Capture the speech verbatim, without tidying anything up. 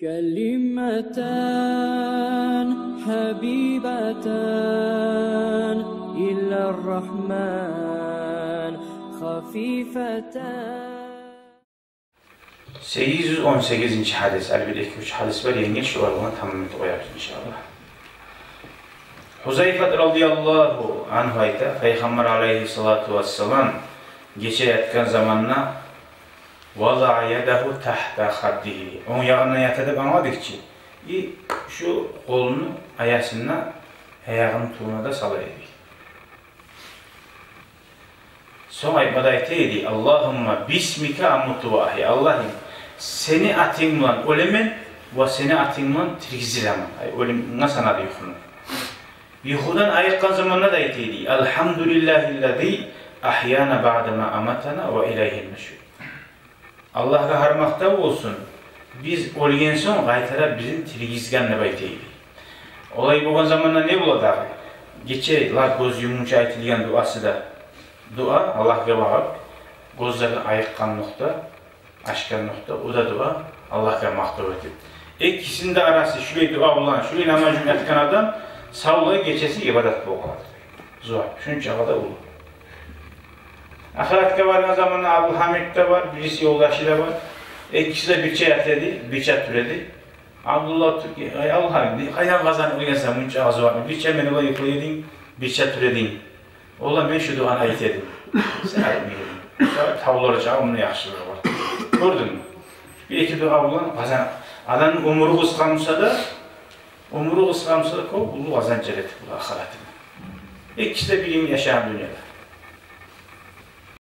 كلمتان حبيبتان إلى الرحمن خفيفتان. Сегиз юз он сегизинчи гьадис. Гьали бир эки-уьч гьадис бар, енгил, шулар булан тамам этип къоярбыз, иншааллагь. Гьузайфат радияллагьу ангьу айта, Пайхаммар алайгьиссалату вассалам гече ятгъан заманда, وضع يده تحت خده, онг ягъына ята деп англадыкъ чы, и шу къолуну аясына, аягъыны тюбюне де сала эди. Сонг айтма да айта эди: اللهم باسمك أموت وأحيا. Аллагьым, сени атынг булан оьлемен ва сени атынг булан тиргизилемен. Ай, оьлюмге санады юхуну. Юхудан айыкъгъан заманда да айта эди: الحمد لله الذي أحيانا بعدما أماتنا وإليه النشور. Аллагьгъа гьар макътав болсун, биз оьлген сонг къайтара бизин тиргизген деп айта эди. Олай болгъан заманда не бола дагъы? Гече лап гёз юмгъунча айтылгъан дуасы да. Дуа Аллагьгъа багъып, гёзлери айыкъгъанлыкъда, ачгъанлыкъда, о да дуа Аллагьгъа макътав этип. Экисини де арасы шулай дуа булан, шулай намаз ючюн ятгъан адам савлай гечеси ибадат болуп къалады. Зувап шунчагъа да уллу. Ахыратгъа баргъан заманда Абдулгьамид де бар, бириси ёлдашы да бар. Экиси де бирче ята эди, бирче тура эди. Абдулла туруп: «Ай Абдулгьамид, къайдан къазанып алгъансан мунча зувапны? Бирче мен булан юхлай эдинг, бирче тура эдинг. Олай мен шу дуаны айта эдим. Сен айтмай эдинг». Тавлар чакъы муну яхшылыгъы бар. Гёрдюнгмю? Бир-эки дуа булан къазан... Адамны оьмюрю къысгъа буса да, оьмюрю къысгъа буса да, кёп уллу къазанч этип бола ахыратына. Экиси де бир йыл яшагъан дюньяда.